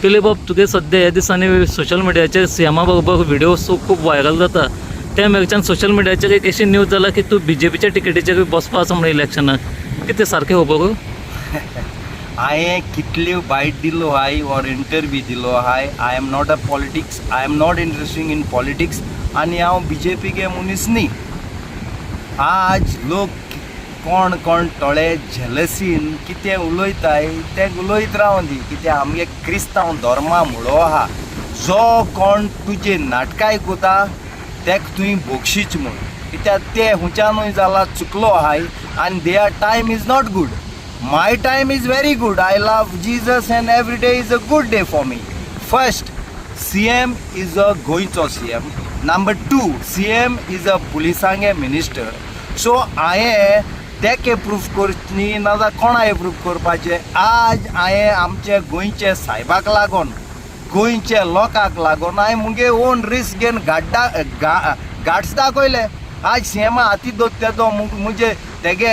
पिले बाब, तुगे सद्या ह्या दिसांनी सोशल मिडियाचेर सीएमा बरोबर व्हिडिओ खूब व्हायरल जाता. त्या मेरच्यान सोशल मिडियाचेर एक अशी न्यूज जाला की तूं बीजेपीच्या टिकेटीचेर बसपा आसा म्हणून इलेक्शनाक. कितें सारकें खबर? हांवें कितल्यो बायट दिलो आहाय ऑर इंटरव्यू दिलो आहाय, I am not a politics, I am not interesting in politics आनी हांव बीजेपीगे मनीस न्ही. आज लोक कोण कोण थोडे जेलसीन कितें उलयताय तें उलयत रावन दी. कित्याक आमगे क्रिस्तांव धर्मा म्हणो आहा, जो कोण तुजे नाटकां कोता तेका तुवें बक्षीच म्हूण. कित्याक ते हुंच्यानूय जाला चुकलो आहाय आनी their time is not good. My time is very good. I love Jesus and every day is a good day for me. First, CM is a गोंयचो CM. Number two, CM is a पुलिसांगे minister. So हांवें तेक approve करची न्ही, नाजाल्यार कोणा approve करपाचें? आज हांवें आमचे गोंयचे सायबाक लागोन, गोंयचे लोकांक लागोन हांवें मुगे ओन रिस्क घेवन गाड्डा गाड्स दाखयले. आज सीएमा हाती दोत तेजो मुजे तेगे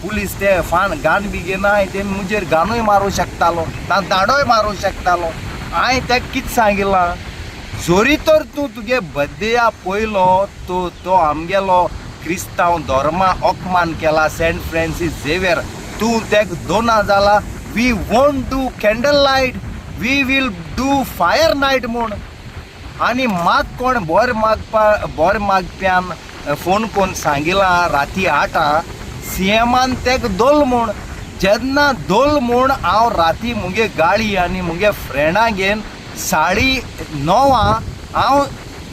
पुलीस ते फान गान बी घेना, ते मुजेर गानूय मारूं शकतालो, दांडोय मारूं शकतालो. हांवें तेका कितें सांगिलां, जोरी तर तूं तुगे बड्डेया पयलो तो तो आमगेलो क्रिस्तांव धर्मा अपमान केला, सेंट फ्रांसीस झेवियर, तूं तेका दोना जाला, we won't do candle light, we will do fire night म्हूण. आनी म्हाका कोण बोर मागपा बोर मागप्यान फोन करून सांगिलां राती 8आं सीएमान तेका दोल म्हूण. जेन्ना दोल म्हूण हांव राती मुगे गाडी आनी मुगे फ्रेंडां घेवन 9:30 हांव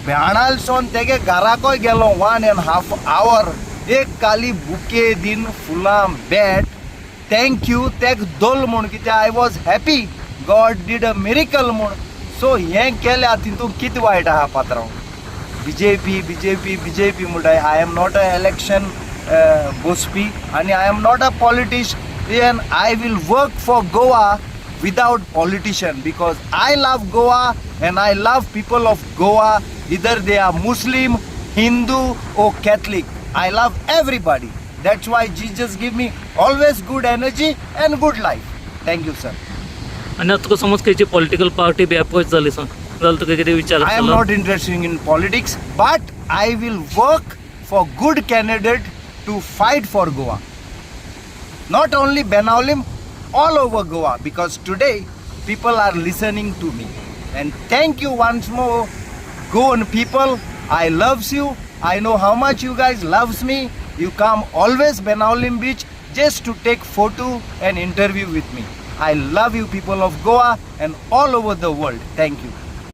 बेणालसोन तेगे घराकय गेलो. 1.5 our एक काली बुके दिन, फुलां भेट, thank you तेक दोल म्हूण. कित्याक I was happy, God did a miracle म्हूण. सो हें केल्या तितून कितें वायट आहा पात्रांव? बीजेपी, बीजेपी, बीजेपी म्हणटाय. I am not a election बसपी आनी I am not a politician. I will work for Goa without politician because I love Goa and I love people of Goa, either they are Muslim, Hindu or Catholic. I love everybody. That's why Jesus give me always good energy and good life. Thank you, sir. आनी आतां तुका समज खंयची political party बी approach जाली जाल्यार तुका कितें विचार I am आसतलो? Not interested in politics, but I will work for good candidate to fight for Goa. Not only Benaulim, all over Goa, because today people are listening to me. And thank you once more, Goan people. I loves you. I know how much you guys loves me. You come always Benaulim beach just to take photo and interview with me. I love you, people of Goa and all over the world. Thank you.